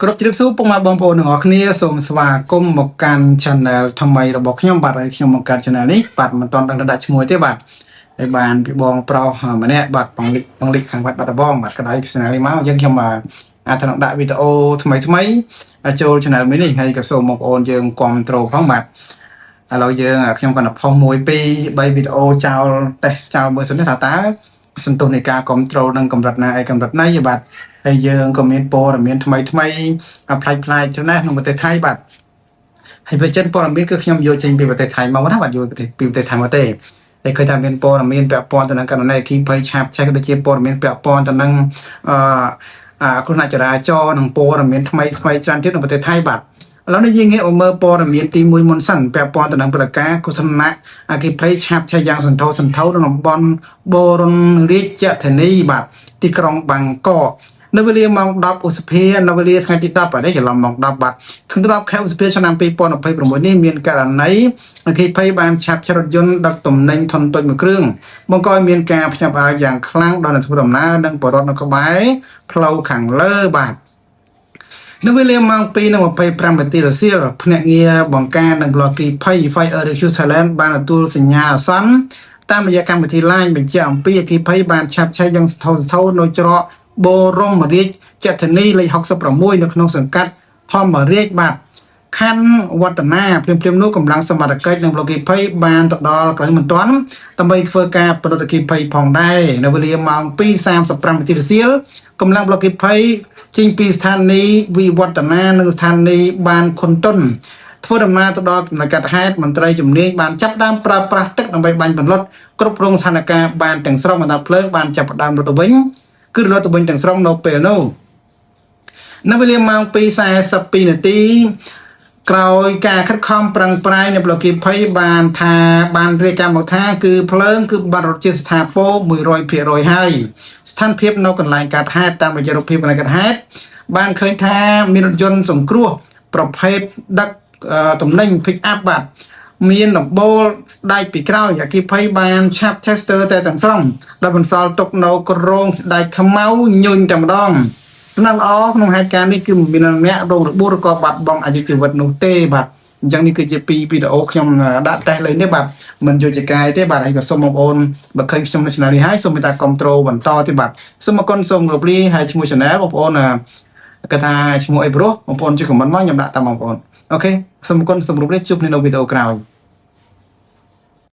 គ្រប់ជ្រាបសួរពុកម៉ែបងប្អូនទាំងអស់គ្នាសូមស្វាគមន៍មកកាន់ Channel ថ្មីរបស់ខ្ញុំបាទហើយខ្ញុំបង្កើត Channel នេះបាទមិនទាន់ដឹងថាដាក់ឈ្មោះទេបាទហើយបានពីបងប្រុសម្នាក់បាទបងលិចបងលិចខាងវត្តបាត់ដំបងបាទក្តៅ Channel នេះមកអញ្ចឹងខ្ញុំអាចថានឹងដាក់វីដេអូថ្មីថ្មីចូល Channel មួយនេះហើយក៏សូមបងប្អូនយើងគាំទ្រផងបាទឥឡូវយើងខ្ញុំគាត់ទៅផុស1 2 3វីដេអូចោលតេស្តចោលមើលសិនថាតើសន្ទុះនៃការគ្រប់គ្រងនឹងកម្រិតណាអីកម្រិតណីបាទហើយយើងក៏មានព័ត៌មានថ្មីថ្មីប្លែកប្លែកច្រើនណាស់ក្នុងប្រទេសថៃបាទហើយបើចិនព័ត៌មានគឺខ្ញុំយកចេញពីប្រទេសថៃមកណាបាទយកពីប្រទេសថៃមកទេហើយឃើញថាមានព័ត៌មានពាក់ព័ន្ធទៅនឹងករណីអគ្គីភ័យឆាបឆេះដូចជាព័ត៌មានពាក់ព័ន្ធទៅនឹងអឺអាគ្រោះថ្នាក់ចរាចរណ៍និងព័ត៌មានថ្មីថ្មីច្រើនទៀតក្នុងប្រទេសថៃបាទឥឡូវនេះយើងងាកមកមើលព័ត៌មានទី1មុនសិនពាក់ព័ន្ធទៅនឹងព្រឹត្តិការណ៍គ្រោះថ្នាក់អគ្គិភ័យឆាបឆេះយ៉ាងសន្ធោសន្ធៅនៅតំបន់បូរុនរាជធានីបាទទីក្រុងបាងកកនៅវេលាម៉ោង10ឧសភានៅវេលាថ្ងៃទី10បាទនេះច្រឡំម៉ោង10បាទថ្ងៃ10ខែឧសភាឆ្នាំ2026នេះមានករណីអគ្គិភ័យបានឆាបឆេះរថយន្តដឹកទំនិញធុនតូចមួយគ្រឿងបង្កឲ្យមានការភ្ញាក់ផ្អើលយ៉ាងខ្លាំងដល់អ្នកធ្វើដំណើរនិងពលរដ្ឋនៅក្បែរផ្លូវខាងលើបាទនៅវេលាម៉ោង2:25នាទីរសៀលភ្នាក់ងារបង្ការនិងប្លុកគីភ័យ Fire Rescue Thailand បានទទួលសញ្ញាអាសន្នតាមរយៈកម្មវិធី Line បញ្ជាក់អំពីអគ្គីភ័យបានឆាបឆេះយ៉ាងសន្ធោសន្ធៅនៅច្រកបរមរាជធានីលេខ66នៅក្នុងសង្កាត់ធម្មរាជបាទខណ្ឌវឌ្ឍនាភ្លាមៗនោះកម្លាំងសមត្ថកិច្ចនិងប្លុកគីភ័យបានទៅដល់កន្លែងបន្ទាន់ដើម្បីធ្វើការផលិតអគ្គីភ័យផងដែរនៅវេលាម៉ោង2:35នាទីរសៀលកម្លាំងប្លុកគីភ័យចេញពីស្ថានីយ៍វិវឌ្ឍនានិងស្ថានីយ៍បានខុនតុនធ្វើដំណើរទៅដល់ចំណុចកាត់ហេតុមន្ត្រីជំនាញបានចាប់ផ្ដើមប្រើប្រាស់ទឹកដើម្បីបាញ់ពន្លត់គ្រប់គ្រងស្ថានភាពបានទាំងស្រុងបណ្ដាភ្លើងបានចាប់ផ្ដើមរត់ទៅវិញគឺរត់ទៅវិញទាំងស្រុងនៅពេលនោះនៅវេលាម៉ោង2:42នាទីក្រោយការខិតខំប្រឹងប្រែងនៃប្លុកគីភ័យបានថាបានរាយការណ៍មកថាគឺភ្លើងគឺបាត់រត់ជាស្ថាពរ100%ហើយស្ថានភាពនៅកន្លែងកាត់ហេតុតាមរយៈរូបភាពកន្លែងកាត់ហេតុបានឃើញថាមានរថយន្តសង្គ្រោះប្រភេទដឹកទំនិញ pick up បាទមានដំបូលដែកពីក្រោយអគ្គិភ័យបានឆាប tester តែទាំងស្រុងដែលបន្សល់ទុកនៅក្រងដែកខ្មៅញញតែម្ដងសំណាងល្អក្នុងហេតុការណ៍នេះគឺមិនមានអ្នករងរបួសឬក៏បាត់បង់អាយុជីវិតនោះទេបាទអញ្ចឹងនេះគឺជាពីរវីដេអូខ្ញុំដាក់តេស្តលេងនេះបាទមិនយកជាកាយទេបាទហើយក៏សូមបងប្អូនបើឃើញខ្ញុំនៅ channel នេះហើយសូមមេត្តាគ្រប់ត្រូលបន្តទេបាទសូមអរគុណសូមគោរពលាហើយឈ្មោះ channel បងប្អូនគាត់ថាឈ្មោះអីព្រោះបងប្អូនជួយ comment មកខ្ញុំដាក់តាមបងប្អូន OK សូមអរគុណសូមគោរពលាជួបគ្នានៅវីដេអូក្រោយ។